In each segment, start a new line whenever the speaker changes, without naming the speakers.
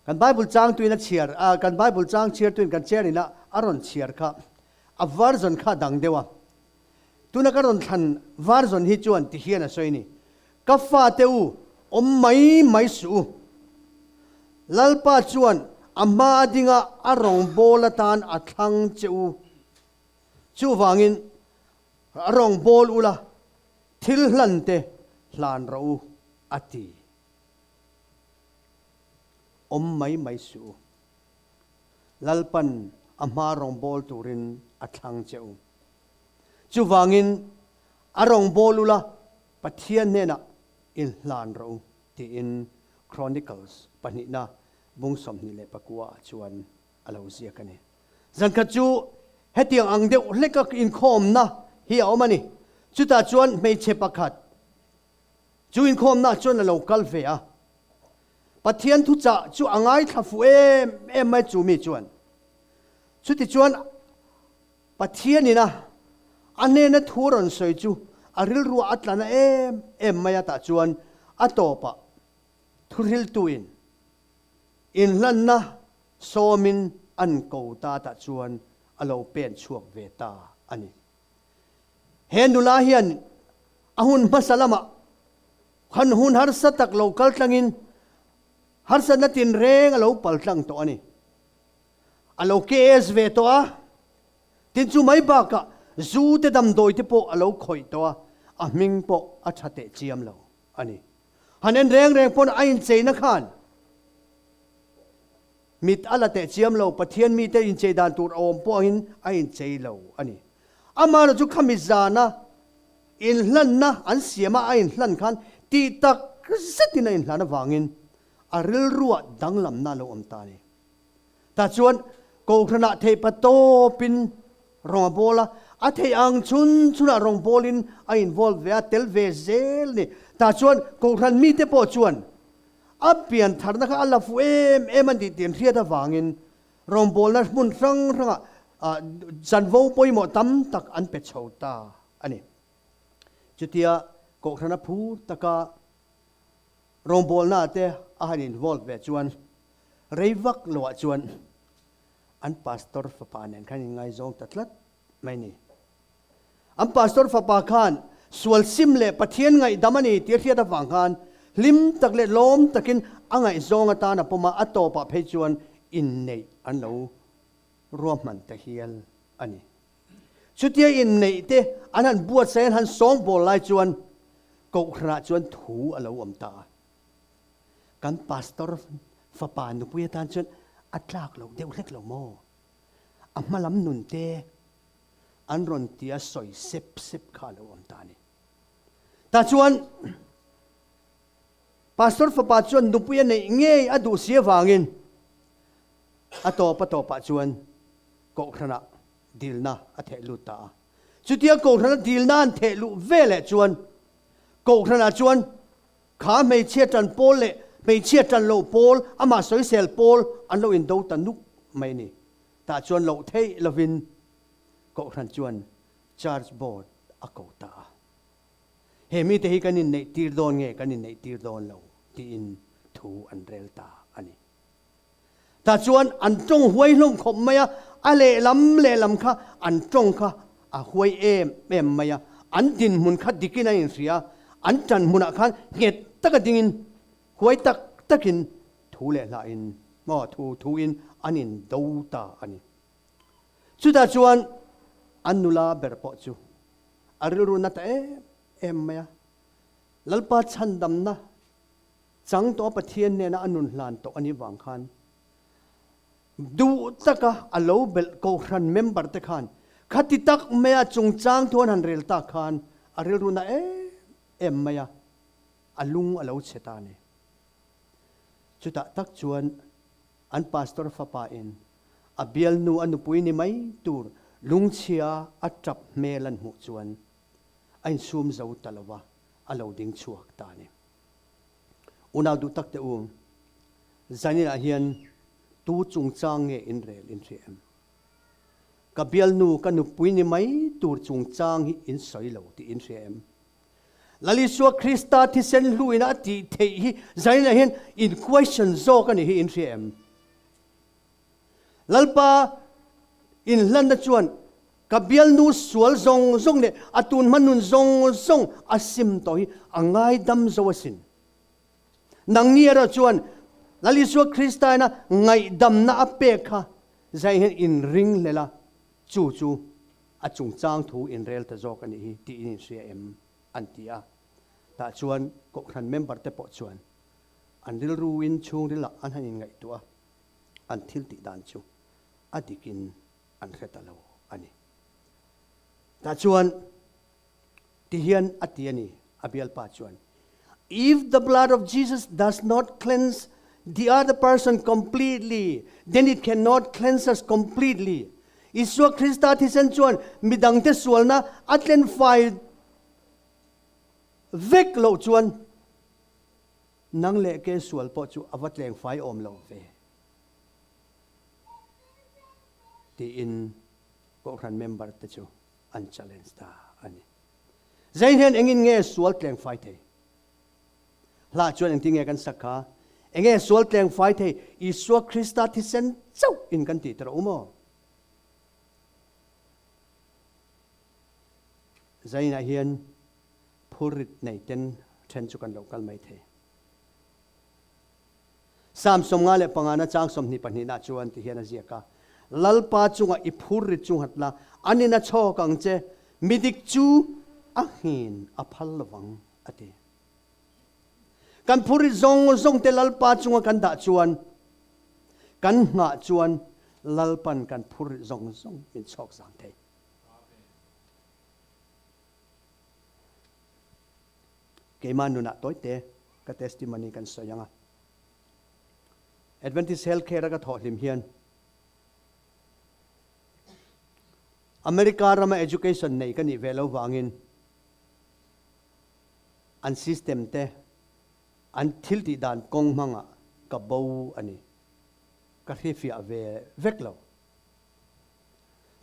Kan Bible chang tuin a chhiar a, kan Bible chang chhiar tuin kan chair ina a rawn chhiar kha a version kha a dang deuh a. Tuna ka rawn thlan version hi chuan ti hian a sawi ni, Ka fate u, awm mai mai suh u. Lalpa chuan a hma a dinga a rawngbâwl atân a thlang che u. Chuvângin a rawngbâwl ula, thil hlante hlân rawh u, a ti. Awm mai mai suh u. Lalpan a hma rawngbâwl tûrin a thlang che u. Chuvângin a rawngbâwl ula, Pathian hnênah inhlân rawh u, tiin Chronicles pahnihna bung 29 ah chuan a lo ziak a ni. Zankhat chu hetiang ang deuh hleka inkhâwmna hi a awm a ni. Chutah chuan hmeichhe pakhat Chu inkhawmna chuan a lo kal ve a, Pathian thuchah chu a ngaithla fuh em em mai chu mi chuan. Chutichuan Pathianin a a hnena thu rawn sawi chu a rilruah a tlana em em mai a tah chuan a tawpah thuhriltuin inhlanna sawmin an ko ta tah chuan a lo pen chhuak ve ta a ni. He nula hian a hun hmasa lamah khan hun harsa tak lo kal tlangin harsatna tinreng a lo pal tlang tawh a ni. A lo KS ve tawh a, tin chu mai bakah zu te damdawi te pawh a lo khawih tawh a, a hming pawh a tha teh chiam lo a ni. Han en reng reng pawn a incheina khan Mit a la teh chiam lo, Pathian mite inchei dan tur a awm pawh angin a inchei lo a ni. Amaherawhchu chu khami zana inhlanna an siama a inhlan khan tih tak zetin a inhlan avangin a rilruah danglamna a lo awm ta a ni. Tah chuan Kohhranah theihpa tawpin rawng a bawl a, a theih ang chhun chhunah rawng bawlin a involve ve a, tel ve zel a ni. Tah chuan Kohhran mite pawh chuan A pian tharna kha a la fuh em em a ni tih an hriat avangin rawngbawlna hmun hrang hrangah chanvo pawimawh tam tak an pe chho ta a ni. Chutia Kohhrana phur taka rawngbawlna te a han involve ve chuan rei vak loah chuan an pastor fapa nen khan inngaizawng ta tlat mai ni. An pastor fapa khan sual sim leh Pathian ngaihdam a ni tih a hriat avang khan hlim tak leh lawm takin a ngaihzawng atan a pawm a, a tawpah phei chuan inneih an lo ruahman ta hial a ni. Chutia inneih te an han buatsaih an han sawngbawl lai chuan Kohhranah chuan thu a lo awm ta a. Kan pastor fapa nupui atan chuan a tlak loh deuh hlek lo maw? A hmalam nun te an rawn ti a sawi sep sep kha a lo awm ta a ni. Tah chuan Pastor fapa chuan nupui a neih ngei a duh si avangin a tawp a tawpah chuan Kohhranah dilna a theh lut ta a. Chutia Kohhrana dilna an theh luh veleh chuan Kohhranah chuan kha hmeichhia tan pawl leh hmeichhia tan loh pawl amah sawisel pawl an lo indo ta nuk mai a ni. Tah chuan loh theih lovin Kohhran chuan Church Board a ko ta a. He mite hi kan inneih tir dawn nge kan inneih tir dawn lo tiin thu an rel ta a ni. Tah chuan an tawng huai hlawm khawp mai a, a lehlam lehlam kha an tawng kha a huai em em mai a, an dinhmun kha dikin a inhria a, an tan hmunah khan nghet taka dingin huai tak takin thu leh hlahin maw thu thuin an indo ta a ni. Chutah chuan an nula ber pawh chu a rilru na ta em em mai a, Lalpa chhandamna chang tawh a Pathian hnena a nun hlan tawh a nih vang khan duh taka a lo belh Kohhran member te khan khati tak maia chungchang thu an han rel tak khan a rilru na em em mai a, a lung a lo chhe ta a ni. Chutah tak chuan an pastor fapa in a bialnu a nupui ni mai tur lungchhia a tap hmel an hmuh chuan a insum zo ta lo va, a lo ding chhuak ta a ni. Unau duh tak te u, zaninah hian tu chungchang nge in rel in hria em? Ka bialnu ka nupui ni mai tur chungchang hi in sawi lo tih in hria em? Lal Isua Krista thisen hluina a tih theih hi zainah hian in question zawk a nih hi in hria em? Lalpa inhlanna chuan ka bialnu sual zawng zawng leh a tunhma nun zawng zawng a sim tawh hi a ngaidam zo asin. Nangni erawh chuan Lal Isua Krista ina ngaihdamna a pek kha zai hian inring hlel a, chu chu a chungchang thu inrel ta zawk a nih hi tiin inhria em? an ti a. Tah chuan Kohhran member te pawh chuan an rilruin chhungrilah an han inngaihtuah a, an thil tih dan chu a dikin an hre ta lo a ni. Tah chuan ti hian a ti a ni, a bialpa chuan, If the blood of Jesus does not cleanse the other person completely, then it cannot cleanse us completely. Isua Krista thisen chuan midangte sualna a tlenfai vek loh chuan nang leh ke sual pawh chu a va tlengfai awm lo ve, tiin Kohhran member te chu an challenge ta a ni. Zain hian engin nge sual tlengfai thei? Hla chuan engtin nge kan sak kha? Enge sual tlengfai thei? Isua Krista thisen chauh in kan tih ta rawh u maw? Zainah hian phurrit nei ten then chu kan lo kal mai thei. Psalm 55 na chang 22 na chuan ti hian a ziak a, Lalpa chungah i phurrit chu nghat la, anin a chhawk ang che, midik chu a nghin a phal lovang a ti. Kan phurrit zawng zawng te Lalpa chunga kan dah chuan, kan nghah chuan Lalpan kan phurrit zawng zawng min chhawk zang thei. Keimah nunah tawite ka testimony kan sawi ang a. Adventist Health Care a ka thawh hlim hian America rama education nei ka nih ve lo vangin an system te an thil tih dan kawng hmangah ka bo a ni. Ka hrifiah ve vek lo.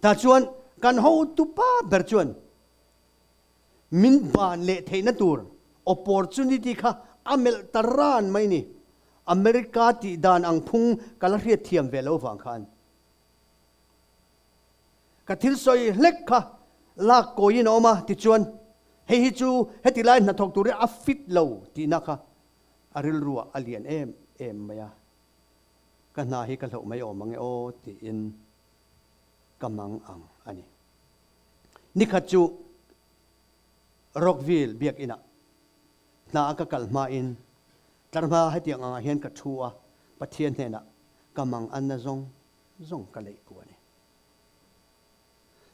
Tah chuan kan hotupa ber chuan Min ban leh theihna tur opportunity kha a melh ta ran mai ni. America tih dan ang phung ka la hriat thiam ve lo vang khan. Ka thil sawi hlek kha lak kawiin a awm a, tichuan hei hi chu heti lai hnathawk turin a fit lo tihna kha a rilruah a lian em em mai a. Ka hna hi ka hloh mai awm ang e aw tiin ka mang ang a ni. Nikhat chu Rockville biakinah hna a ka kal hmain tlarhma hetiang angah hian ka thu a, Pathian hnenah ka mang anna zawng zawng ka leih ku a ni.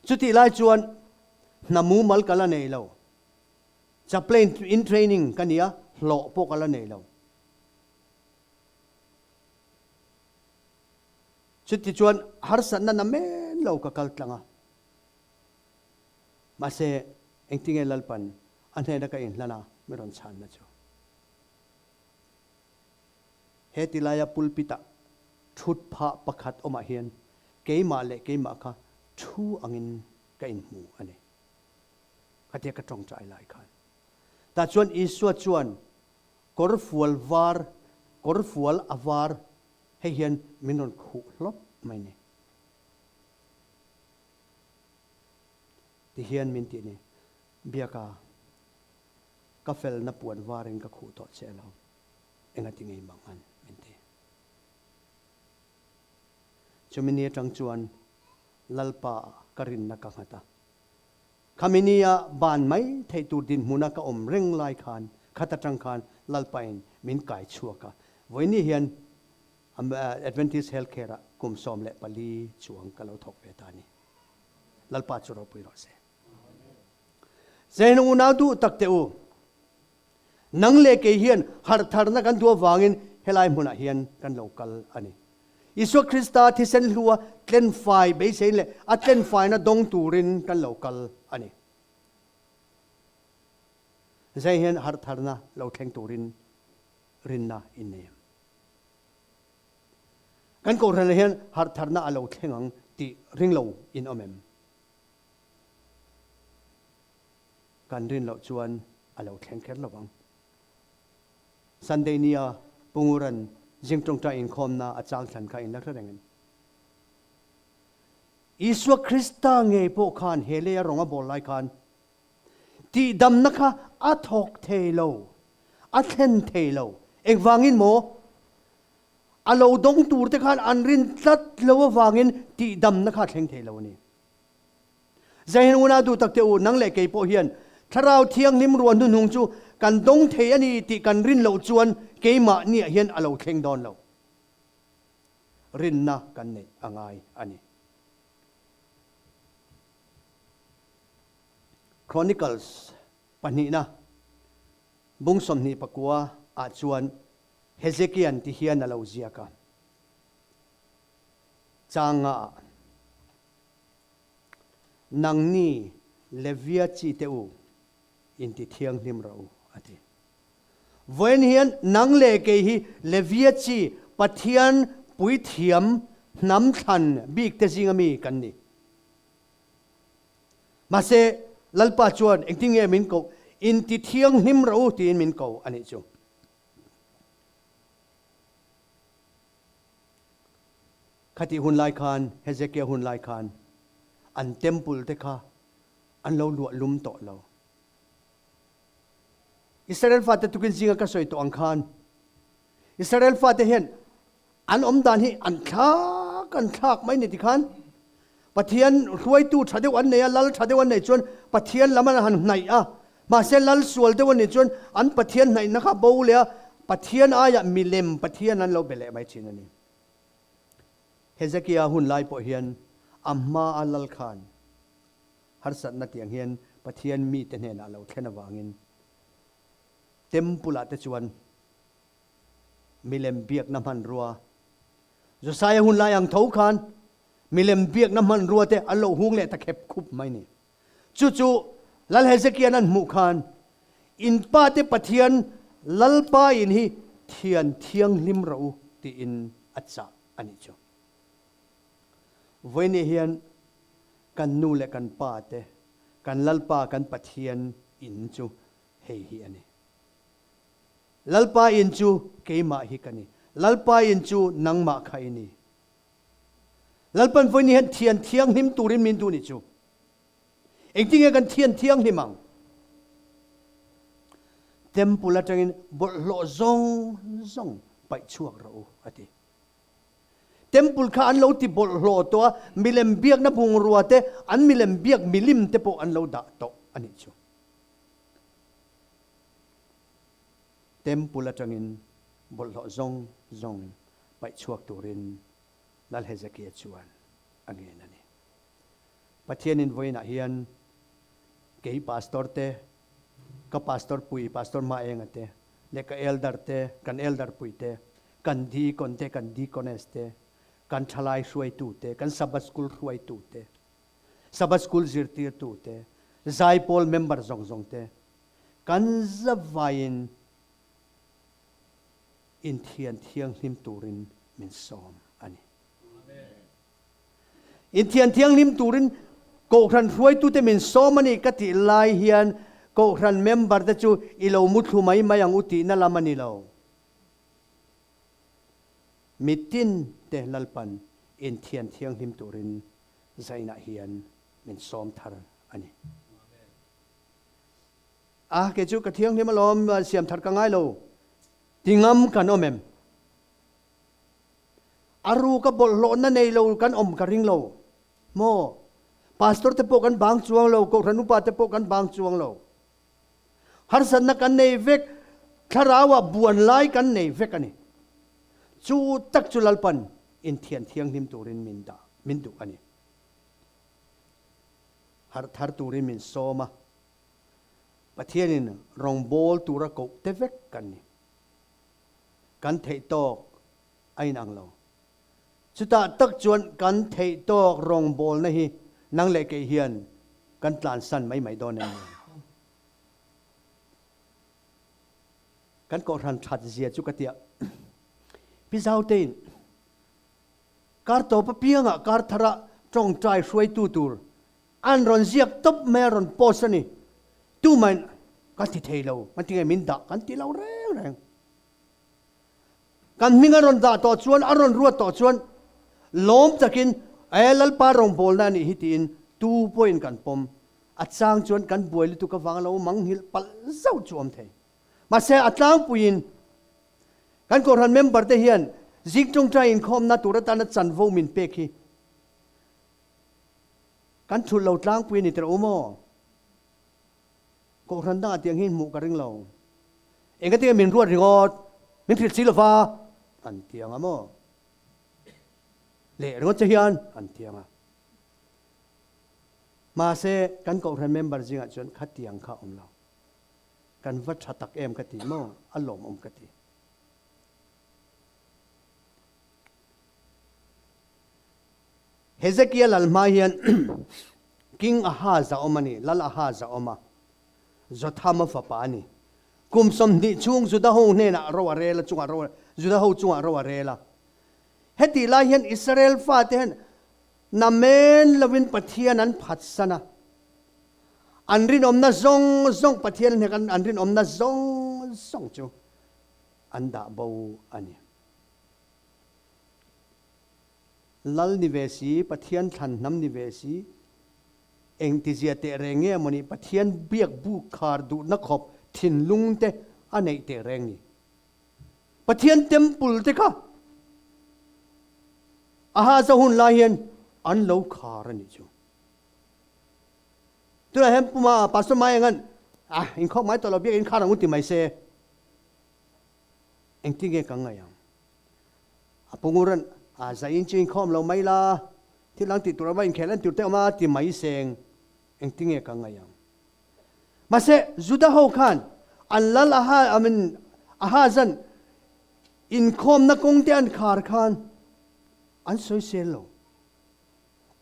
Chutih lai chuan hna mumal ka la nei lo, chaplain in training ka ni a, hlawh pawh ka la nei lo. Chutichuan harsatna na men lo ka kal tlang a. Mahse, engtinge Lalpan a hnena ka inhlan a mi rawn chhanna chu? He tilaia pulpit-ah thut phah pakhat awmah hian keimah leh keimah kha thu angin ka inhmu a ni. Khatia ka tawngtai lai khan. Tah chuan Isua chuan kawrfual var, kawrfual a var Hei hian min rawn khuh hlawp mai ni. Ti hian min tih ni, Biaka, ka felna puan varin ka khuh tawh che lo, engati ngei mang an? min ti. Chumi ni atang chuan Lalpa ka rinna ka nghat a. Khami nia ban mai theih tur dinhmuna ka awm reng lai khan, khat atang khan Lalpain min kai chhuak a. Vawiini hian Adventist Health Care ah kum 14 chuang ka lo thawk ve ta a ni. Lalpa chu ropui rawh se. Zain unau duh tak teh u, nang leh kei hian harhtharna kan duh avangin helai hmunah hian kan lo kal a ni. Isua Krista thisen hlua tlenfai beisein leh a tlenfaina dawng turin kan lo kal a ni. Zai hian harhtharna lo thleng turin rinna in nei em? Kan kohhranah hian harhtharna a lo thleng ang tih ring lo in awm em? Kan rin loh chuan. a lo thleng kher lo vang. Sunday nia Pu Nguran zing tawngtai inkhawmna a chang thlan kha in la hre reng em? Isua Krista ngei pawh khan he leia rawng a bawl lai khan tihdamna kha a thawk thei lo, a thlen thei lo. Engvangin maw? A lo dawng turte khan an rin tlat lo avangin tihdamna kha a thleng thei lo a ni. Zahin unau duh takte u, nang leh kei pawh hian Thlarau Thianghlim ruah hnuhnung chu kan dawng thei a ni tih kan rin loh chuan keimahniah hian a lo thleng dawn lo. Rinna kan neih a ngai a ni. Chronicles pahnihna bung 29 ah chuan Hezekia'n ti hian a lo ziak a, Changa ah, Nangni Levia chi te u, inti thianghlim rawh u, a ti. Vawiin hian nang leh kei hi Levia chi Pathian puithiam hnam thlan bik te zinga mi kan ni. Mahse, Lalpa chuan engtin nge min koh? Inti thianghlim rawh u tiin min ko a nih chu. Khatih hun lai khan, Hezekia hun lai khan, an temple te kha an lo luah lum tawh lo. Israel fate tukin zinga ka sawi tawh ang khan, Israel fate hian an awm dan hi an thlak an thlak mai ni tikhan Pathian hruaitu tha deuh an nei a, lal tha deuh an neih chuan Pathian lam an han hnaih a, mahse lal sual deuh an nih chuan an Pathian hnaihna kha bo leh a, Pathian aiah milem Pathian an lo be leh mai thin a ni. Hezekia hun lai pawh hian a hma a lal khan harsatna tiang hian Pathian mite hnenah a lo thlen avangin Temple ah te chuan milem biakna hmanrua Josiah hun lai ang tho khan milem biakna hmanrua te an lo hung leh ta khep khup mai ni. Chu chu Lal Hezekia'n an hmuh khan, In pate Pathian Lalpa in hi thian thianghlim rawh u tiin a chah a nih chu. Vawiin hian kan nu leh kan pa te, kan Lalpa kan Pathian in chu hei hi a ni. Lalpa in chu keimah hi ka ni. Lalpa in chu nangmah kha i ni. Lalpan vawiin hian thian thianghlim turin min duh nih chu. Engtinge kan thian thianghlim ang? Temple atangin bawlhhlawh zawng zawng paih chhuak rawh u, a ti. Temple kha an lo ti bawlhhlawh tawh a, milem biakna bungrua te, an milem biak milim te pawh an lo dah tawh a nih chu. Temple atangin bawlhhlawh zawng zawng paih chhuak turin Lal Hezekia chuan a ngen a ni. Pathianin vawiinah hian kei pastor te, ka pastor pui Pastor Hmaenga te, leh ka elder te, kan elder pui te, kan deacon te, kan deaconess te, kan thalai hruaitu te, kan Sabbath school hruaitu te, Sabbath school zirtirtu te, zaipawl member zawng zawng te, kan zavaiin Inthian thianghlim turin min sawm a ni. Inthian thianghlim turin Kohhran hruaitute min sawm a ni ka tih lai hian Kohhran member te chu i lo muthlu mai mai ang u tihna lam a ni lo. Mitin te Lalpan inthian thianghlim turin zainah hian min sawm thar a ni. A, kei chu ka thianghlim alawm, siam thar ka ngai lo. Ti ngam kan awm em? A ruka bawlhhlawhna nei lo kan awm ka ring lo maw? Pastor te pawh kan bang chuang lo, Kohhran upa te pawh kan bang chuang lo. Harsatna kan nei vek, thlarauah buan lai kan nei vek a ni. Chu tak chu Lalpan inthian thianghlim turin min dah, min duh a ni. Harh thar turin min sawm a. Pathianin rawngbâwl tura koh te vek kan ni. Kan theih tâwk a inang lo. Chutah tak chuan kan theih tâwk rawngbâwlna hi nang leh kei hian kan tlansan mai mai dawn em ni? Kan kohhran that zia chu ka tia. Pi Zautein kar tawp apiangah kar thara tawngtai hruaitu tur An rawn ziak tawp mai a rawn post a ni. Tumahin Ka ti thei lo, kan ti nge min dah kan ti lo reng reng. Kan hming a rawn dah tawh chuan, a rawn ruat tawh chuan lawm takin e Lalpa rawngbawlna a nih hi tiin tu pawhin kan pawm. A chang chuan kan buai lutuk avanga lo manghilh palh zauh chu awm thei. Mahse a tlangpuiin kan Kohhran member te hian zing tawngtai inkhawmna tur atana chanvo min pek hi kan thulh lo tlangpui a ni tirh u maw? Kohhran dangah tiang hi hmuh ka ring lo. Engati nge min ruat ringawt? Min hrilh si lova an ti ang a maw? Leh ringawt che hian an ti ang a. Mahse kan Kohhran member zingah chuan khatiang kha a awm lo. Kan va tha tak em ka ti maw? A lawmawm ka ti. Hezekia lal hma hian King Ahaz a awm a ni, Lal Ahaz a awm a, Jothama fapa a ni. Kum 20 chhung Juda ho hnenah ro a rel a, chungah ro Juda ho chungah ro a rel a. Hetih lai hian Israel fate hian namen lovin Pathian an phatsan a. An rinawmna zawng zawng Pathian hnek an rinawmna zawng zawng chu an dah bo a ni. Lal ni ve si, Pathian thlan hnam ni ve si, engtizia teh reng nge mawni Pathian biak buk khar duhna khawp thinlung te a neih teh reng ni. Pathian temple te kha a haza hun lai hian an lo khar a nih chu. Tunah hian Puma Pastor Maenga'n ah inkhawk mai tawh lo biak in khar ang u ti mai se. Engtin nge ka ngaih ang? A punguran a zai in chu inkhawm lo mai la, thil dang tih tur awm a, inkhel en tur te awm a ti mai seng. Engtin nge ka ngaih ang? Mahse, Juda ho khan an lal Aha, I mean, Ahazan inkhawmna kawng te an khar khan an sawisel lo,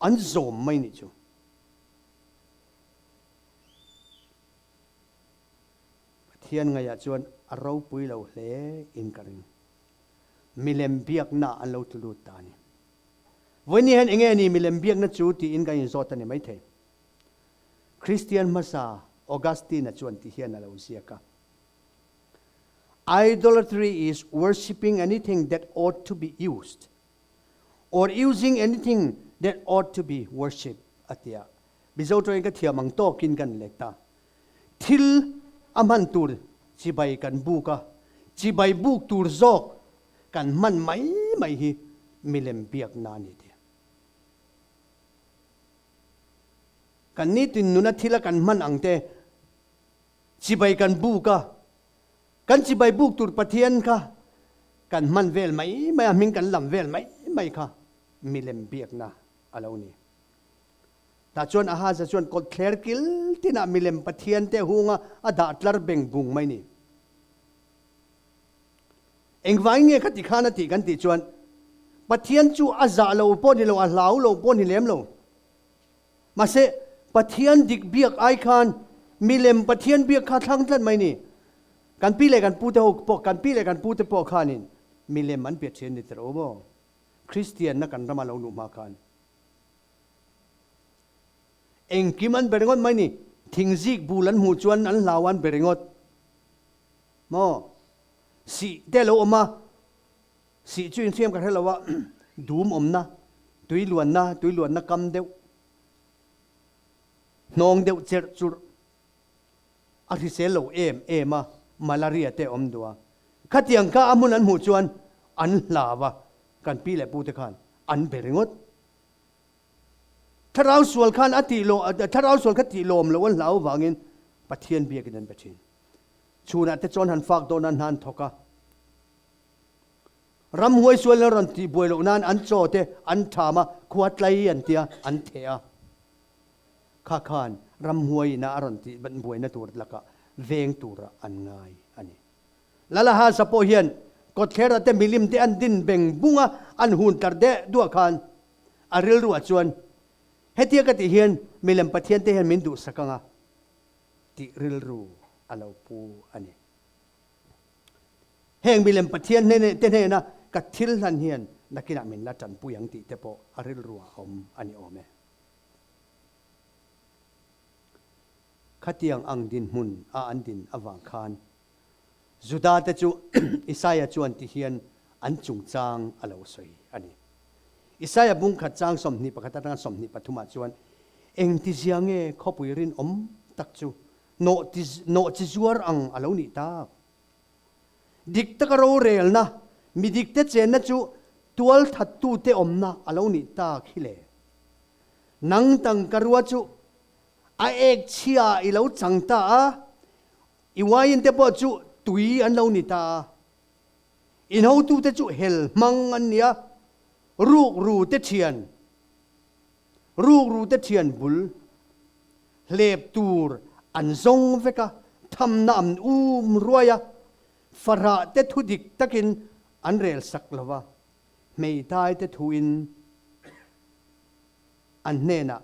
an zawm mai nih chu. Pathian ngaihah chuan a ropui lo hle in ka ring. Milem biakna an lo tlu lut ta a ni. Vawiin hian enge ni milem biakna chu tiin kan inzawt a ni maithei. Kristian hmasa Augustine-a chuan ti hian a lo ziak a, Idolatry is worshipping anything that ought to be used or using anything that ought to be worshipped a ti a. Mizo tawngin ka thiam ang tawkin kan let ta. Thil a hman tur chibai kan buk a, chibai buk tur zawk kan hman mai mai hi milem biakna a ni ti. Kan nitin nuna thila kan hman ang te chibai kan buk a, kan chibai buk tur Pathian kha kan hman vel mai mai a, hming kan lam vel mai mai kha milem biakna a lo ni. Tah chuan Ahaza chuan kawtthler kil tinah milem pathiante hunga a dah tlar beng bung mai ni. Engvangin nge khati khan a tih kan tih chuan Pathian chu a zah lo pawh ni lo, a hlau lo pawh ni lem lo. Mahse, Pathian dik biak ai khan milem pathian biak kha thlang tlat mai ni. Kan pi leh kan pute ho pawh, kan pi leh kan pute pawh khanin milem an bia thin ni tirh u maw? Kristianna kan rama lo luh hma khan. Engkim an be ringawt mai ni. Thingzik bul an hmuh chuan an hlau an be ringawt. Maw? Sih te a lo awm a, sih chu inhriam ka hre lo a, dum awmna, tui luanna, tui luanna kam deuh, hnawng deuh cherh churh, a hrisel lo em em a, malaria te a awm duh a. Khatiang kha a hmun an hmuh chuan an hlau a, kan pi leh pu te khan an be ringawt. Thlarau sual khan a tih lo, thlarau sual kha tih lawm loh an hlau avangin Pathian biakin an be thin. Chhunah te chuan han fak dawn an han thawk a. Ramhuai sual an rawn tih buai loh nan an chaw te an tham a, khua tlai an tia an theh a. Kha khan ramhuai ina a rawn tih buaina tur lakah veng turah an ngai a ni. Lalahasa pawh hian kawtthlerah te milim te an din beng bung a, an hun tlar deh duah khan a rilruah chuan hetia ka tih hian milem Pathian te hian min duhsak anga tih rilru a lo pu a ni. Heng milem Pathian te hnena ka thil hlan hian nakinah min la tanpui ang tih te pawh a rilruah a awm a ni awm e. Khatiang ang dinhmun a an din avang khan Juda te chu Isaia chuan ti hian an chungchang a lo sawi a ni. Isaia bungkhat chang 21 atanga 23 ah chuan engtizia nge khawpui rinawm tak chu nawh chi zuar ang a lo nih tak? Dik taka rorelna, mi dikte chenna chu tualthattute awmna a lo nih tak hi le. Nang tangka rua chu a ek chhia i lo chang ta a, i uaiin te pawh chu tui an lo ni ta a. In hotute chu hel hmang an ni a, rukru te thian, rukru te thian bul hlep tur an zawng vek a, thamna an um ruai a, fahrah te thu dik takin an rel sak lo va, hmeithai te thuin an hnenah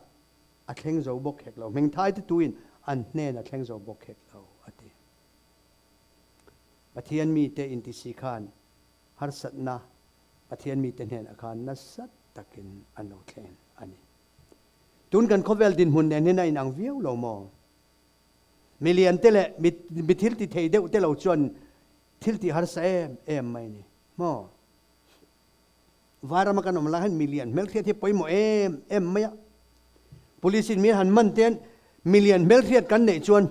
a thleng zo bawk hek lo, hmengthai te tuin an hnen a thleng zo bawk hek lo, a ti. Pathian mite intisi khan harsatna Pathian mite hnenah khan nasa takin an lo thlen a ni. Tun kan khawvel dinhmun nen hian a inang viau lo maw? Mi lian te leh mi thil ti thei deuh te lo chuan thil tih harsa em em mai ni maw? Vairama kan awm lai hian mi lian hmelhriat hi pawimawh em em mai a. Police in min han man te hian mi lian hmelhriat kan neih chuan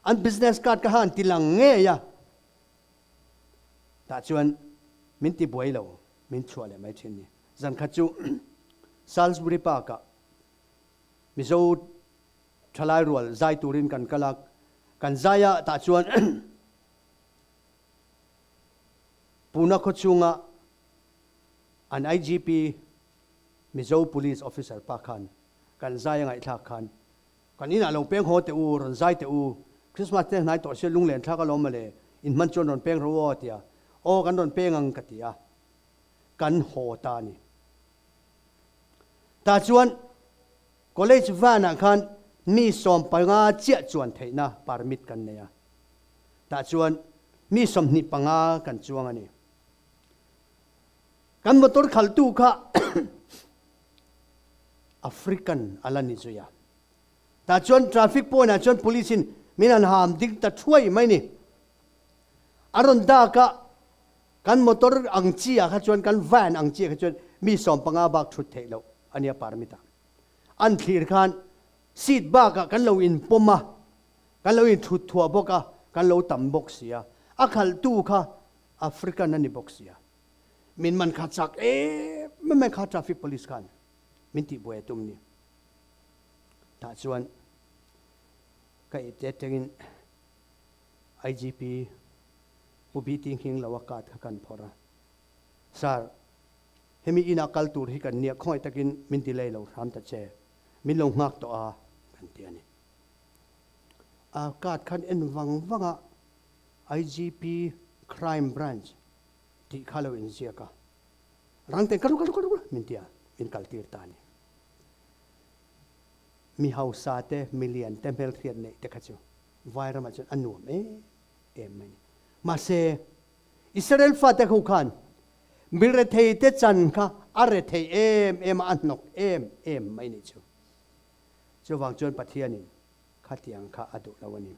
an business card ka han ti lang ngei a, tah chuan min ti buai lo, min chhuah leh mai thin ni. Zan khat chu Salisbury Park ah Mizo thalai rual zai turin kan kal a, kan zai a, tah chuan Pune khaw chunga an IGP Mizo Police Officer pa khan kan zai a ngaihthlak khan Kan inah lo peng haw teh u, rawn zai teh u, Christmas te hnai tawh sia lunglen thlak alawm mawle, in hman chuan rawn peng rawh u aw tia, aw kan rawn peng ang ka ti a, kan haw ta a ni. Tah chuan college van ah khan mi 15 chiah chuan theihna permit kan nei a, tah chuan mi 25 kan chuang a ni. Kan motor khaltu kha African a la ni zui a. Tah chuan traffic point ah chuan police in min han ham ding ta thuai mai ni. A rawn dak a, kan motor ang chi ah kha chuan, kan van ang chi ah kha chuan mi 15 bak thut theih loh a nia permit ah. An thlir khan seat bak ah kan lo in pawm a, kan lo in thut thuah bawk a, kan lo tam bawk si a. A khalhtu kha African a ni bawk si a. Min man kha chak em em mai kha traffic police khan min tih buai a tum ni. Tah chuan ka ipte atangin IGP Pu BT Nghing lo a card kha kan phawrh a. Sir, hemi inah kal tur hi kan nia khawngaih takin min delay lo hram ta che, min lo nghak tawh a kan ti a ni. A card khan en vang vang a IGP Crime Branch tih kha lo inziak a, rang ten ka ru ka ru ka ru min ti a, min kal tir ta a ni. Mi hausa te, mi lian te hmelhriat neih te kha chu vai ramah chuan a nuam em em mai a ni. Mahse, Israel fate ho khan mi rethei te chan kha a rethei em em a, a hnawk em em mai a nih chu. Chuvang chuan Pathianin khatiang kha a duh lo a ni.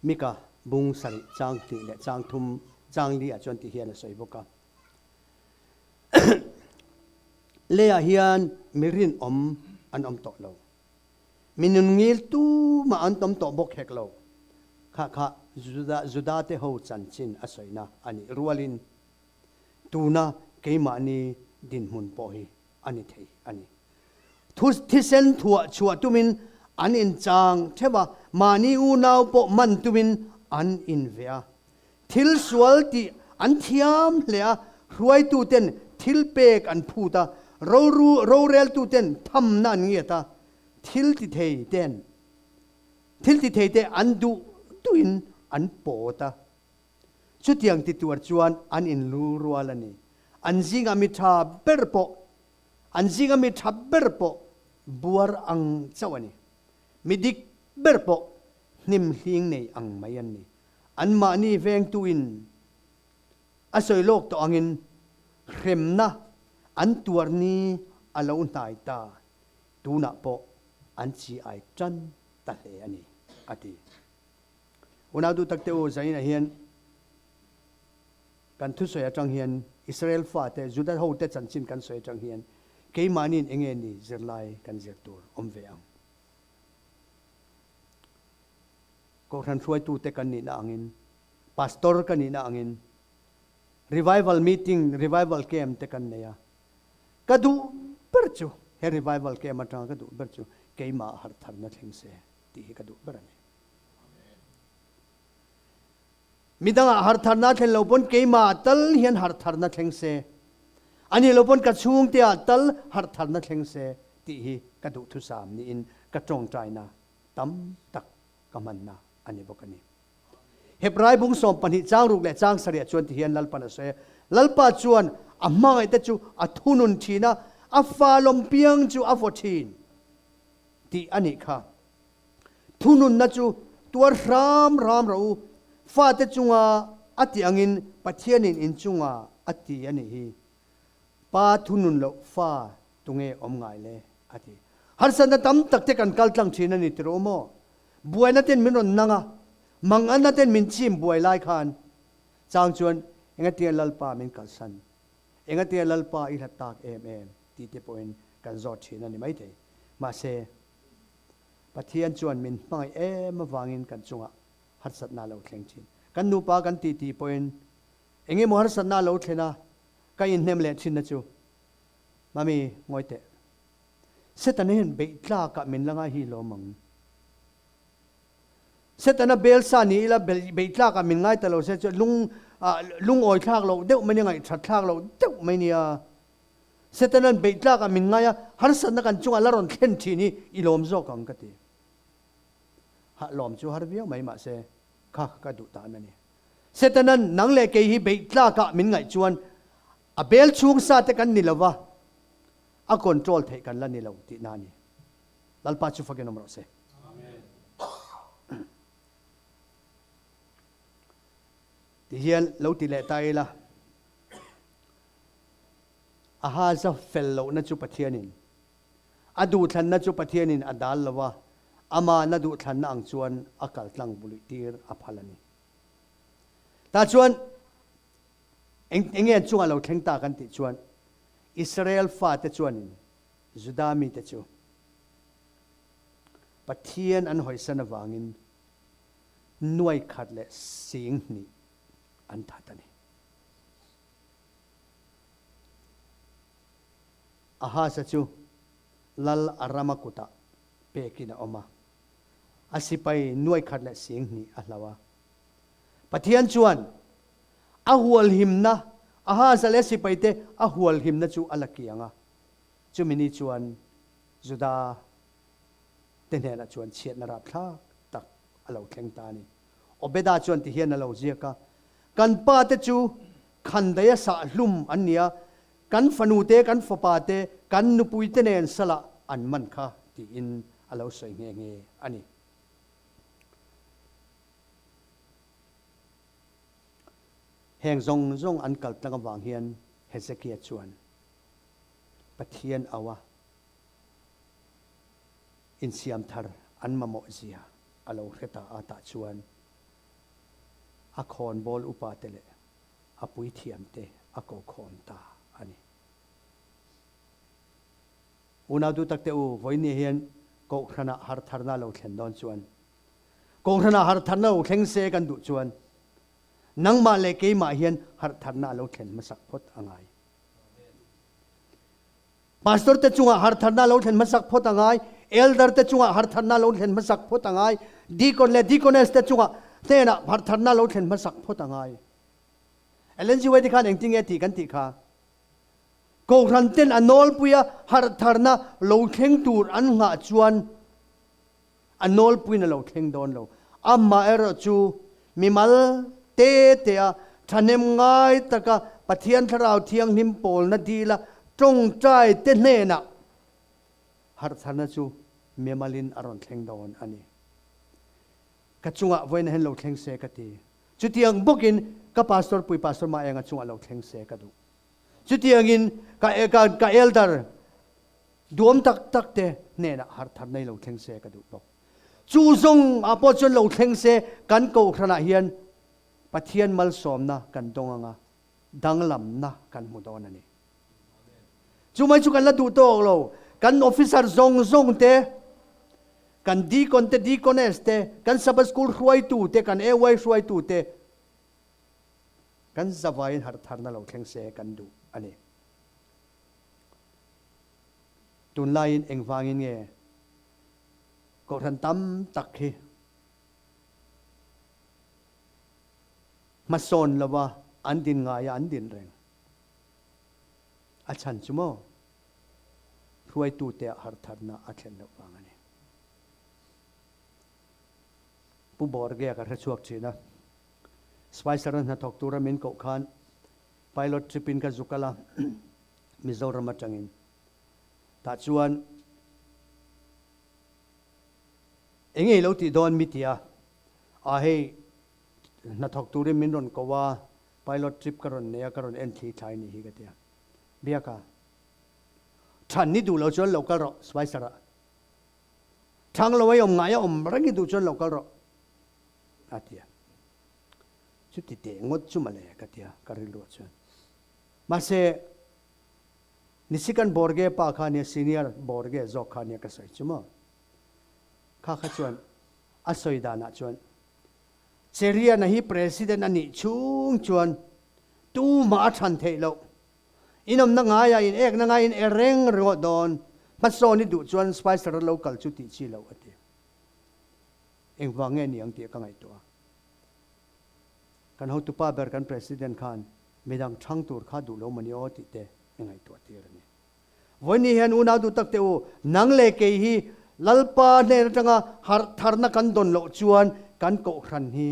Mika bung sarih chang hnih leh chang thum chang li ah chuan ti hian a sawi bawk a. Leiah hian mi rinawm an awm tawh lo. Mi nunngil tumah an awm tawh bawk hek lo. Kha kha Juda Juda te ho chanchin a sawina a nih rualin tuna keimahni dinhmun pawh hi a ni thei a ni. Thu thisen thuah chhuah tumin an inchang theuh a, mahni unau pawh man tumin an inve a. Thil sual tih an thiam hle a, hruaituten thil pek an phut a, roru roreltuten thamna an ngiat a, thil ti thei ten thil ti thei te an duh duhin an pawt a. Chutiang ti tuar chuan an inlu rual a ni. An zinga mi tha ber pawh An zinga mi tha ber pawh buar ang chauh a ni. Mi dik ber pawh hnim hling nei ang mai an ni. Anmahni vengtuin a sawi lawk tawh angin hremna an tuar ni a lo hnai ta. Tunah pawh an chi ai tan ta hle a ni, a ti. Unau duh takte u, zainah hian kan thusawi atang hian Israel fate, Juda hote chanchin kan sawi atang hian keimahniin enge ni zirlai kan zir tur awm ve ang. Kohhran hruaitute kan nihna angin, Pastor ka nihna angin Revival meeting, Revival camp te kan nei a. Ka duh ber chu, he Revival camp atanga ka duh ber chu keimah harh tharna thleng se tih hi ka duh ber a ni. Midangah harh tharna thlen lo pawn keimah tal hian harh tharna thleng se, a nih lo pawn ka chhungteah tal harh tharna thleng se tih hi ka duhthusam niin ka tawngtaina tam tak ka hmanna a ni bawk a ni. Hebrai bung 12 chang ruk leh chang sarih ah chuan tihian Lalpan a sawi a, Lalpa chuan a hmangaihte chu a thunun thin a, a fa lawm piang chu a vaw thin tih a nih kha. Thununna chu tuar hram hram rawh u, fate chunga a tih angin Pathianin in chunga a ti a nih hi. Pa thunun loh fa tunge awm ngai le? a ti. Harsatna tam tak te kan kal tlang thin a ni tirh u maw? Buaina ten min rawn nang a, manganna ten min chim buai lai khan chang chuan engatinge Lalpa min kalsan? Engatinge Lalpa i hlat tak em em? tih te pawhin kan zawt thin a ni maithei. Mahse, Pathian chuan min hmangaih em avangin kan chungah harsatna a lo thleng thin. Kan nupa kan tih tih pawhin engemaw harsatna a lo thlen a, ka inhnem leh thinna chu, Mami, ngawi teh. Setana hian beih tlakah min la ngai hi lawm ang. Setana bel sa ni ila beih tlakah min ngai ta lo se chu lung lungawi thlak loh deuh mai nia, ngaihthat thlak loh deuh mai nia. Setana'n beih tlakah min ngai a, harsatna kan chungah la rawn thlen thin hi i lawm zawk ang ka ti. Hah lawm chu har viau mai mahse kha kha ka duh tan a ni. Setana'n nang leh kei hi beih tlakah min ngaih chuan a bel chhung sa te kan ni lo va, a control theih kan la ni lo tihna a ni. Lalpa chu fakin awm rawh se. Ti hian lo ti leh ta ila. Ahaza fel lohna chu Pathianin, a duhthlanna chu Pathianin a dal lo a, amahna duhthlanna ang chuan a kal tlang buluih tir a phal a ni. Tah chuan eng enge an chungah lo thleng ta kan tih chuan Israel fate chuanin Juda mite chu Pathian an hawisan avangin nuai khat leh sing hnih an that a ni. Ahaz-a chu lal Arama kutah pekin a awm a, a sipai nuai khat leh sing hnih a hlau a. Pathian chuan a hualhimna, Ahaz-a leh sipaite a hualhimna chu a la kiang a, chumi ni chuan Juda te hnenah chuan chhiatna rapthlak tak a lo thleng ta a ni. Obeda chuan tihian a lo ziak a, Kan pa te chu khandaia sah hlum an ni a, kan fanu te, kan fapa te, kan nupui te nen salah an man kha, tiin a lo sawi nghe nghe a ni. Heng zawng zawng an kal tlang avang hian Hezekia chuan Pathian au a insiam thar an mamawh zia a lo hre ta a, tah chuan a khawnbawl upa te leh a puithiam te a ko khawm ta a ni. Unau duh tak te u, vawiin hian Kohhranah hartharna lo thlen dawn chuan, Kohhranah hartharna lo thleng se kan duh chuan, nangmah leh keimah hian hartharna a lo thlen hmasak phawt a ngai. Pastor te chungah hartharna a lo thlen hmasak phawt a ngai, elder te chungah hartharna a lo thlen hmasak phawt a ngai, deacon leh deaconess te chungah hnenah hartharna a lo thlen hmasak phawt a ngai. Ellen G. White khan engtin nge tih kan tih kha? Kohhran ten a nawlpui a hartharna lo thleng tur an nghah chuan a nawlpuiin a lo thleng dawn lo. Amaherawh chu mimal te te a thahnem ngai taka Pathian Thlarau Thianghlim pawlna dila tawngtai te hnenah harhtharna chu mimalin a rawn thleng dawn a ni. Ka chungah vawiin hian lo thleng se ka ti. Chutiang bawkin ka pastor pui Pastor Maenga chungah lo thleng se ka duh. Chutiangin ka ka elder Duam tak tak te hnenah harh thar nei lo thleng se ka duh bawk. Chu zawng ah pawh chuan lo thleng se kan kohhranah hian Pathian malsawmna kan dawng anga danglamna kan hmu dawn a ni. Chu mai chu kan la duh tawk lo. Kan officer zawng zawng te, kan deacon te, deaconess te, kan Sabbath school hruaitu te, kan AY hruaitu te, kan zavaiin harh tharna lo thleng se kan duh a ni. Tunlaiin engvangin nge kohhran tam tak hi hmasawn lova an din ngaia an din reng? A chhan chu maw? Hruaitute ah harhtharna a thlen loh vang a ni. Pu Borge-a ka hre chhuak thin a, Spicer-a hnathawk tura min koh khan pilot trip in ka zu kal a, Mizoram atangin. Tah chuan eng nge i lo tih dawn mi ti a, a hei hnathawk turin min rawn ko a, Pilot trip ka rawn nei a, ka rawn en thli thlai nih hi ka ti a. Biaka, Than ni duh lo chuan lo kal rawh, Spicer ah. Thang lo a i awm ngai a, awm reng i duh chuan lo kal rawh, a ti a. Chuti teh ngawt chu mawle ka ti a, ka rilruah chuan. Mahse, Nisikan Borge pa kha nia, senior Borge zawk kha nia ka sawi chu maw? Kha kha chuan a sawi danah chuan Cheriana hi President a nih chhung chuan tumah a chhan theih loh. Inawmna ngaiah in ekna ngai in e reng ringawt dawn. Hmasawn i duh chuan Spicer a lo kal chu tih chi loh a ti. Engvang nge ni ang tih ka ngaihtuah a. Kan hotupa ber kan President khan midang chhang tur kha duh lo mawni aw tih te i ngaihtuah tir a ni. Vawiin hian unau duh tak teh u, nang leh kei hi Lalpa hnen atanga harh tharna kan dawn loh chuan kan kohhran hi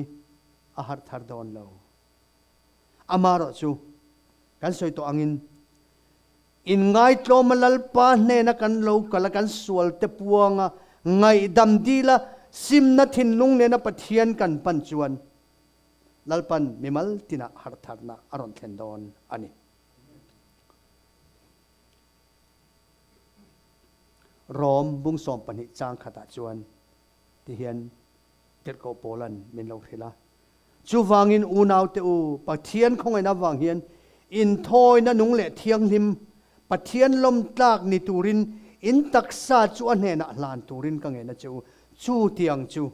a harh thar dawn lo. Amarawh chu kan sawi tawh angin inngaitlawma Lalpa hnena kan lo kal a, kan sual te puanga ngaihdam dila simna thinlung nena Pathian kan pan chuan Lalpan mimal tinah harh tharna a rawn thlen dawn a ni. Rom bung 12 chang khatah chuan tihian Tirhkoh Paula'n min lo hrilh a, Chuvangin unaute u, Pathian khawngaihna avang hian inthawina nung leh thianghlim, Pathian lawmtlak ni turin in taksa chu a hnenah hlan turin ka ngen a che u, chutiang chu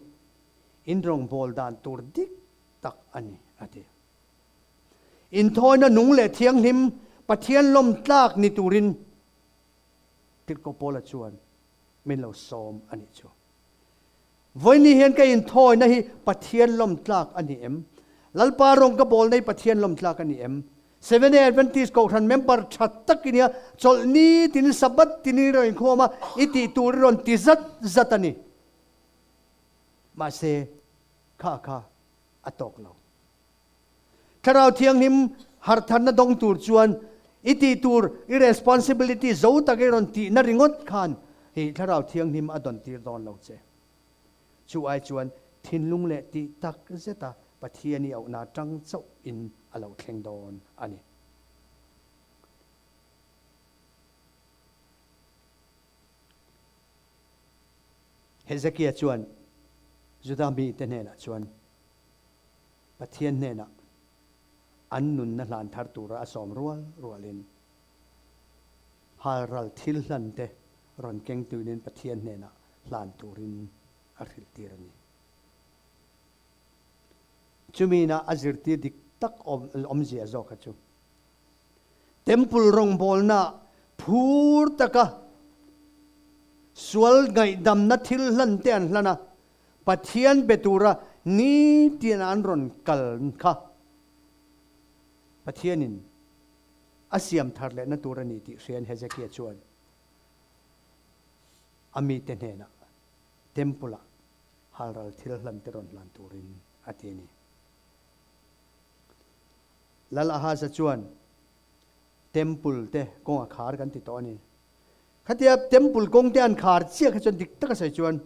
in rawngbâwl dan tur dik tak a ni, a ti. Inthawina nung leh thianghlim Pathian lawm tlak ni turin Tirhkoh Paula chuan min lo sawm a nih chu. Vawiin hian ka inthawina hi Pathian lawm tlak a ni em? Lalpa rawng ka bawlna hi Pathian lawm tlak a ni em? Seventh Day Adventist Kohhran member tha tak i nia, chawlhni tin Sabbath tin i rawn inkhawm a, i tih tur i rawn ti zat zat a ni. Mahse, kha kha a tawk lo. Thlarau Thianghlim harhtharna dawng tur chuan i tih tur, i responsibility zo tak i rawn tihna ringawt khan hi Thlarau Thianghlim a dawn tir dawn lo che. Chu ai chuan thinlung leh tih tak zeta Pathian i auhna tang chauh in a lo thleng dawn a ni. Hezekia chuan Juda mite hnenah chuan, Pathian hnenah an nunna hlan thar tura a sawm rual rualin halral thil hlan te rawn keng tuinin Pathian hnenah hlan turin a hrilh tir a ni. Chumi ina a zirtir dik tak awmzia zawk kha chu Temple rawngbawlna phur taka sual ngaihdamna thil hlan te an hlan a, Pathian be tura nitin an rawn kal kha Pathianin a siam thar lehna tur a ni tih hriain Hezekia chuan a mite hnenah Temple-ah halral thil hlan te rawn hlan turin a ti a ni. Lal Ahaza chuan Temple te kawng a khar kan ti tawh a ni. Khatia Temple kawng te an khar chiah kha chuan dik taka sawi chuan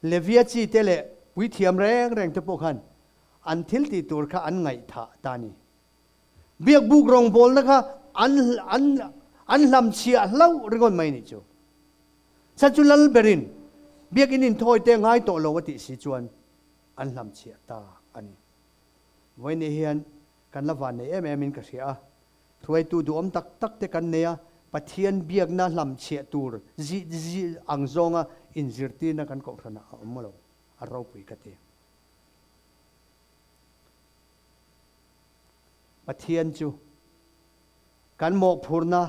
Levia chi te leh puithiam reng reng te pawh khan an thil tih tur kha an ngaihthah ta a ni. Biakbuk rawngbawlna kha an an an hlamchhiah hlauh ringawt mai nih chu. Chhan chu lal berin. Biakinn inthawi te ngai tawh lo a tih si chuan an hlamchhiah ta a ni. Vawiin hian kan la van nei em em in ka hria a, hruaitu duhawm tak tak te kan nei a, Pathian biakna hlamchhiah tur zi zi ang zawnga inzirtirna kan kohhranah a awm lo, a ropui ka ti. Pathian chu kan mawhphurna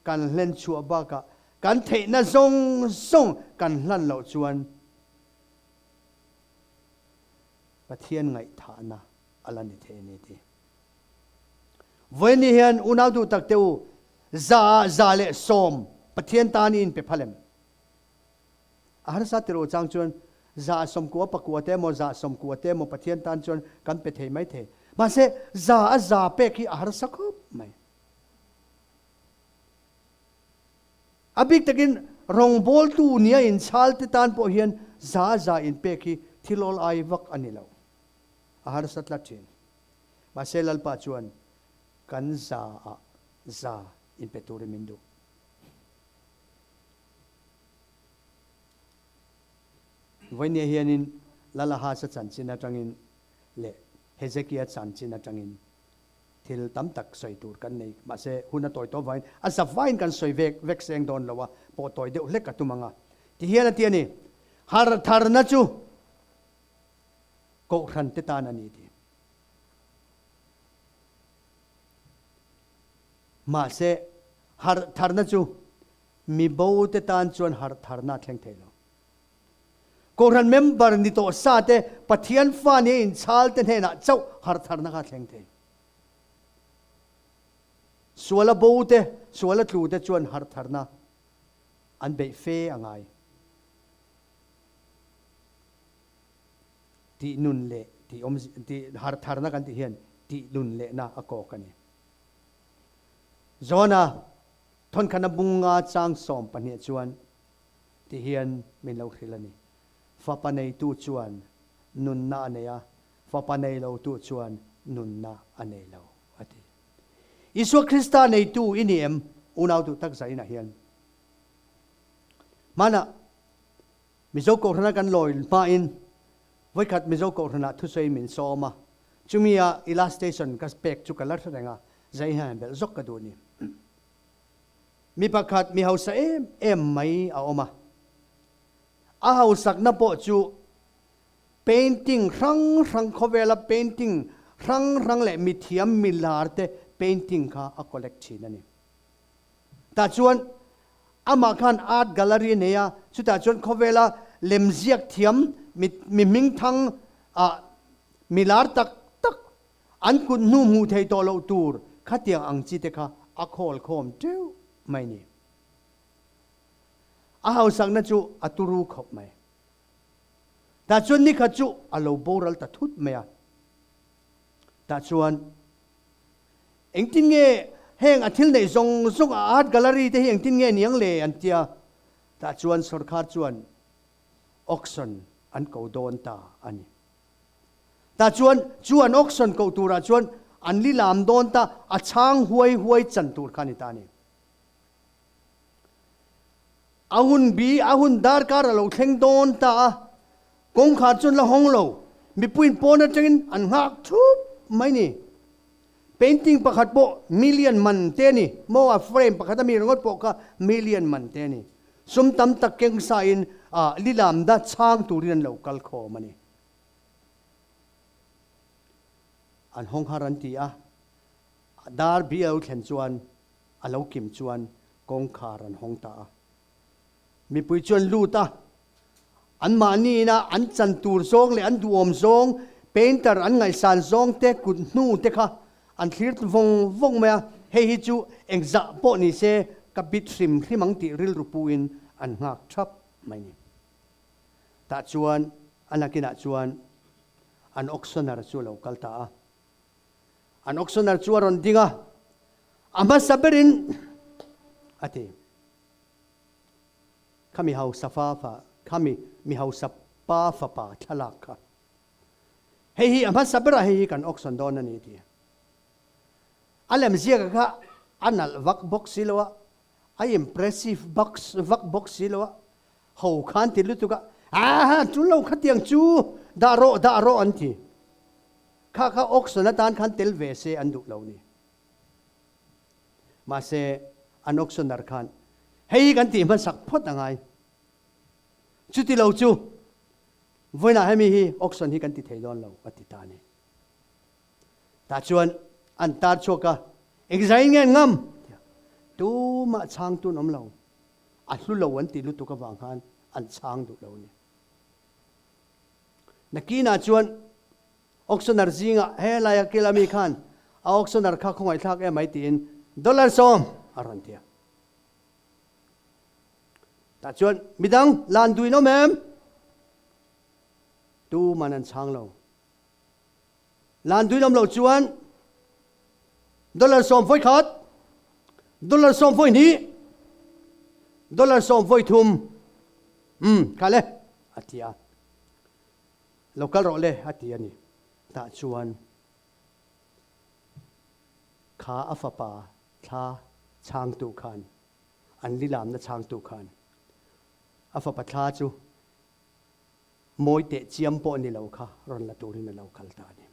kan hlen chhuah bakah kan theihna zawng zawng kan hlan loh chuan Pathian ngaihthahna a la ni thei a ni ti. Vawiin hian unau duh tak te u, 110% Pathian tan i inpe phal em? A harsa tirh chang chuan 90% te emaw 90% te emaw Pathian tan chuan kan pe thei mai thei. Mahse 100% pek hi a harsa khawp mai. A bik takin rawngbawltu nia inchhal te tan pawh hian 100% inpek hi thil awl ai vak a ni lo. A harsa tlat thin. Mahse Lalpa chuan kan 100% inpe turin min duh. Vawinia hianin Lalahasa chanchin atangin leh Hezekia chanchin atangin thil tam tak sawi tur kan nei. Mahse, hun a tawi tawh avangin a zavaiin kan sawi vek vek seng dawn lo a, pawh tawi deuh hlek a tum ang a. Tihian a ti a ni, Har tharna chu Kohhran te tan a ni ti. Mahse, har tharna chu Mi bo te tan chuan harh tharna a thleng thei lo. Kohhran member ni tawh sa te, Pathian fa nia inchhal te hnenah chauh harh tharna kha a thleng thei. Suala bo te, suala tlu te chuan harh tharna an beih fe a ngai. Tih nun leh tih awm tih harh tharna kan tih hian tih nun lehna a kawk a ni. Johna Thawnkhatna bunga chang 12 chuan ti hian min lo hrilh a ni, Fapa neitu chuan nunna a nei a, fapa nei lotu chuan nunna a nei lo, a ti. Isua Krista neitu i ni em? Unau duh tak zainah hian. Hmanah Mizo Kohhrana kan lawi hmain vawikhat Mizo Kohhranah thusawi min sawm a, chumi a illustration ka pek chu ka la hre reng a, zai hian belh zawk ka duh a ni. Mi pakhat mi hausa em em mai a awm a, a hausakna pawh chu painting hrang hrang khawvela painting hrang hrang leh mithiam milar te painting kha a collect thin a ni. Tah chuan amah khan art gallery a nei a, chutah chuan khawvela lemziak thiam mi mi hmingthang ah mi lar tak tak an kut hnu hmuh theih tawh loh tur khatiang ang chi te kha a khawl khawm teuh mai ni. A hausakna chu a turu khawp mai. Tah chuan nikhat chu a lo boral ta thut mai a. Tah chuan Engtin nge heng a thil neih zawng zawng a art gallery te hi engtin nge niang le an tia, tah chuan sorkar chuan auction an ko dawn ta a ni. Tah chuan chu an auction koh turah chuan an li lam dawn ta, a chhang huai huai chan tur kha a ni ta a ni. A hun bi, a hun darkar a lo thleng dawn ta a, kawngkhar chuan la hawng lo, mipuiin pawn atangin an nghak thup mai ni. Painting pakhat pawh million man te a ni, maw a frame pakhat a mi ringawt pawh kha million man te a ni. Sum tam tak keng sain ah lilam da chhang turin an lo kal khawm a ni. An hawng har an ti a, dar bi a lo thlen chuan a lo kim chuan kawngkhar an hawng ta a. Mipui chuan lut a, anmahni ina an chan tur zawng leh an duhawm zawng, painter an ngaihsan zawng te, kut hnu te kha an thlir vawng vawng mai a, hei hi chu engzah pawh ni se ka bit hrim hrim ang tih rilru puin an nghak thap mai ni. Tah chuan a nakinah chuan an auctioneer chu a lo kal ta a. An auctioneer chu a rawn ding a, a hmasa berin a ti. Kha mi hausa fa fa, kha mi mi hausa pa fapa thlalak kha. Hei hi a hmasa berah hei hi kan auction dawn a ni ti. A lem ziaka kha a nalh vak bawk si lo a, a impressive box vak bawk si lo a, ho khan ti lutuk a. Aa, tul lo khatiang chu dah rawh, dah rawh an ti. Kha kha auction atan khan tel ve se an duh lo ni. Mahse, an auctioner khan hei kan tih hmasak phawt a ngai. Chuti lo chu vawiinah hemi hi auction hi kan ti thei dawn lo a ti ta a ni. Tah chuan an tar chhuak a, Engzai nge an ngam? Tia tumah chhangtu an awm lo. A hlu lo an ti lutuk avang khan an chhang duh lo a ni. Nakinah chuan auctioner zingah helaia kila mi khan a auctioner kha khawngaihthlak em mai tiin dollar 10 a rawn ti a. Tah chuan midang lan duin awm em? Tuman an chhang lo. Lan duin awm loh chuan dollar 10 vawi khat, dollar 10 vawi hnih, dollar 10 vawi thum, umm kha le a ti a. Lo kal rawh le a ti a ni. Tah chuan kha a fapa thla chhangtu khan, an lilamna chhangtu khan a fapa thla chu Mawi teh chiam pawh ni lo kha rawn la turin a lo kal ta a ni.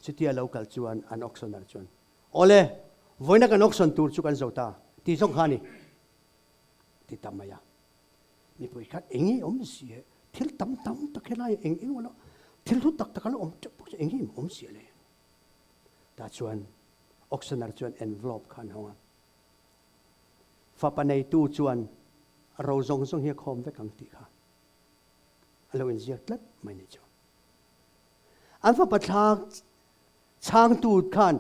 Chutia lo kal chuan an auctioner chuan, Awle, vawiina kan auction tur chu kan zo ta, ti zawng kha a ni, ti ta mai a. Mipui khan eng nge awm si e, thil tam tam tak helai eng eng emaw thil hlu tak tak a lo awm teuh bawk chu eng nge awm si le? Tah chuan auctioner chuan envelope kha an hawng a. Fapa neitu chuan a ro zawng zawng hi a khawm vek ang tih kha a lo inziak tlat mai ni chu. An fapa thla chhangtu khan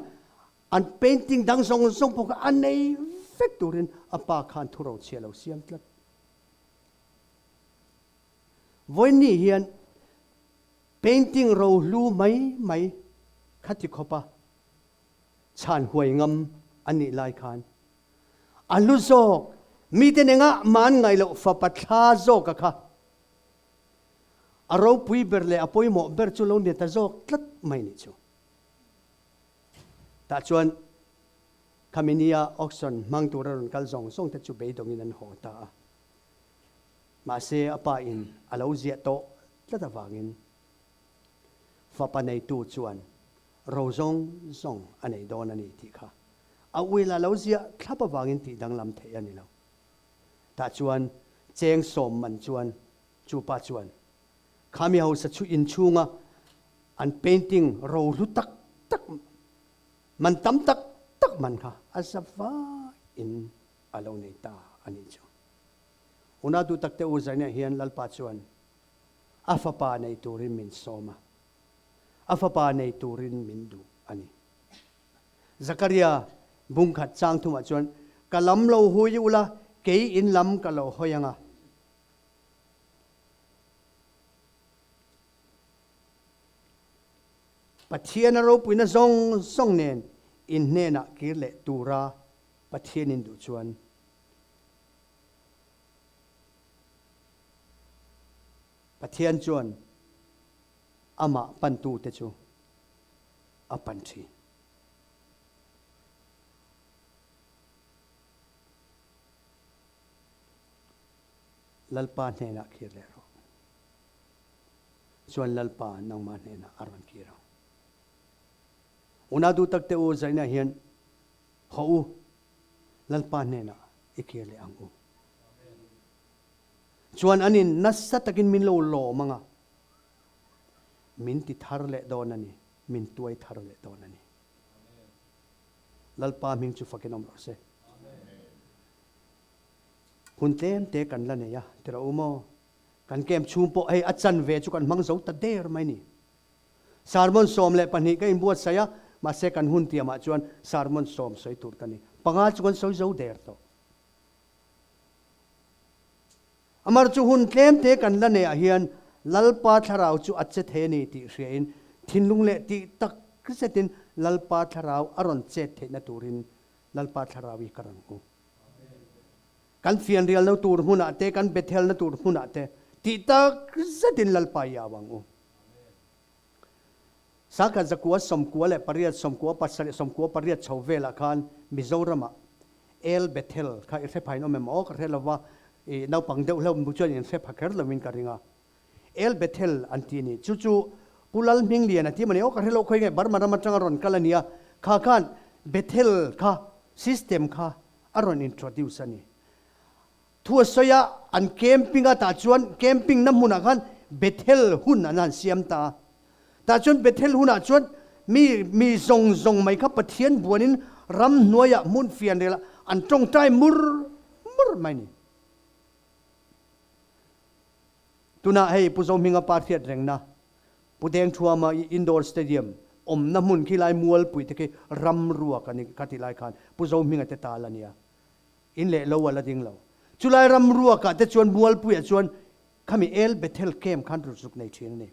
an painting dang zawng zawng pawh kha a nei vek turin a pa khan thuro chhia lo siam tlat. Vawiinni hian painting rohlu mai mai kha ti khawp a chhan huai ngam a nih lai khan a hlu zawk mite nengah man ngai loh fapa thla zawka kha a ropui ber leh a pawimawh ber chu lo ni ta zawk tlat mai nih chu. Tah chuan khami nia auction hmang tura rawn kal zawng zawng te chu beidawngin an haw ta a. Mahse a pa in a lo ziah tawh tlat avangin Fapa neitu chuan ro zawng zawng a nei dawn a ni tih kha a uila lo ziah thlap avangin tih danglam theih a ni lo. Tah chuan cheng 10 man chuan chu pa chuan khami hausa chu inchhunga an painting ro hlu tak tak man tam tak tak man kha a za vaiin a lo nei ta a nih chu. Una duh takte u Zaina hian Lalpa chuan A fapa nei turin min sawm a, a fapa nei turin min duh a ni. Zakaria bung khat chang thumah chuan, Ka lam lo hui ula, kei in lam ka lo hawi ang a. Pathian a ropuina zawng zawng nen in hnenah kir leh tura Pathian in duh chuan, Pathian chuan amah pantute chu a pan thin. Lalpa hnenah kir leh rawh. Chuan Lalpa nangmah hnenah a rawn kir ang. Unau duh takte u zainah hian haw u, Lalpa hnenah i kir leh ang u. Chuan anin nasa takin min lo lawm ang a, min ti thar leh dawn a ni, min tuai thar leh dawn a ni. Lalpa hming chu fakin awm rawh se. Hun tlem te kan la nei a, tira u maw? Kan camp chhung pawh hei a chanve chu kan hmang zo ta der mai ni. Sermon 12 ka inbuatsaih a, mahse kan hun tiamah chuan sermon 10 sawi tur ka ni. Panga chu kan sawi zo der tawh. Amar chu hun tlem te kan la neih ah hian Lalpa thlarau chu a che thei a ni tih hriain thinlung leh tih tak zetin Lalpa thlarau a rawn chet theihna turin Lalpa thlarau hi ka rawn hmu. Kan fianrialna tur hmunah te, kan Bethelna tur hmunah te tih tak zetin Lalpa i au ang u. Sangkhat 998, 97 98 chho velah khan Mizoramah El Bethel kha i hre phain awm em aw ka hre lova. I naupang deuh hlauh mu chuan inhre pha kher loin ka ring a. El Bethel an ti a ni. Chu chu Pu Lalhminglian a ti mawni aw ka hre lo khawi nge Burma ram atanga rawn kal a nia. Kha khan Bethel kha system kha a rawn introduce a ni. Thu a sawi a, an camping a tah chuan camping na hmunah khan Bethel hun an han siam ta a. Tah chuan Bethel hunah chuan mi mi zawng zawng mai kha Pathian buanin ramhnuaiah hmun fian relah an tawngtai mur mur mai a ni. Tunah hei Pu Zohminga pa hriat rengna Pu Dengthuama Indoor Stadium awmna hmun khi lai mualpui te khi ram ruak a ni ka tih lai khan Pu Zohminga te tal a nia. In leh lo a la ding lo. Chulai ram ruakah te chuan mualpuiah chuan khami El Bethel camp khan ruzuk nei thin a ni.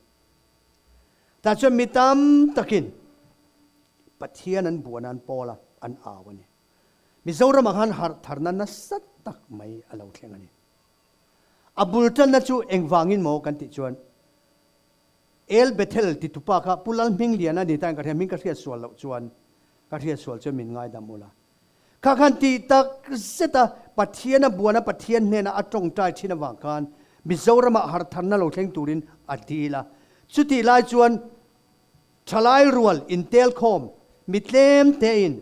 Tah chuan mi tam takin Pathian an buan a, an pawl a, an au a ni. Mizoramah khan harh tharna nasa tak mai a lo thleng a ni. A bul tanna chu engvangin maw kan tih chuan El Bethel titupa kha Pu Lalhmingliana ni tain ka hria, hming ka hriat sual loh chuan ka hriat sual chuan min ngaidam ula. Kha khan tih tak zeta Pathian a buana Pathian hnena a tawngtai thin avang khan Mizoramah hartharna lo thleng turin a dil a. Chutih lai chuan thalai rual intelkhawm mi tlem tein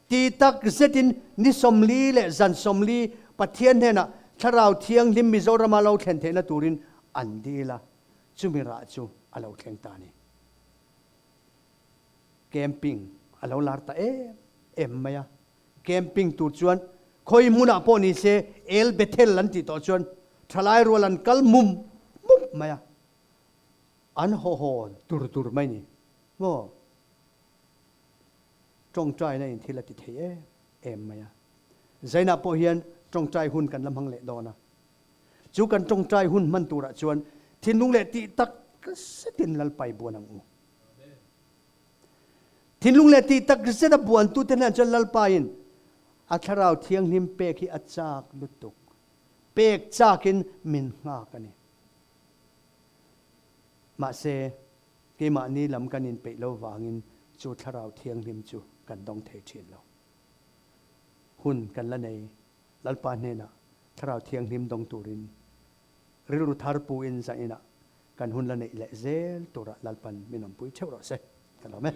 tih tak zetin ni 40 leh zan 40 Pathian hnenah Thlarau Thianghlim Mizorama lo thlen theihna turin an dil a, chumi rah chu a lo thleng ta a ni. Camping a lo lar ta em em mai a, camping tur chuan khawi hmunah pawh ni se El Bethel an tih tawh chuan thalai rual an kal mum mup mai a, an haw haw dur dur mai ni maw? Tawngtaina in thil a ti thei em em mai a, Zainah pawh hian tawngtai hun kan la hmang leh dawn a, chu kan tawngtai hun hman turah chuan thinlung leh tih tak zetin Lalpai buan ang u. Thinlung leh tih tak zet a buantute hnen chuan Lalpain a Thlarau Thianghlim pek hi a chak lutuk. Pek chakin min nghak a ni. Mahse, keimahni lam kan inpeih lo vangin chu Thlarau Thianghlim chu kan dawng thei thin lo. Hun kan la nei Lalpa hnenah Thlarau Thianghlim dawng turin rilru thar puin zaninah Kan hun la neih leh zel turah Lalpan min awmpui theuh rawh se. Ka lawm e.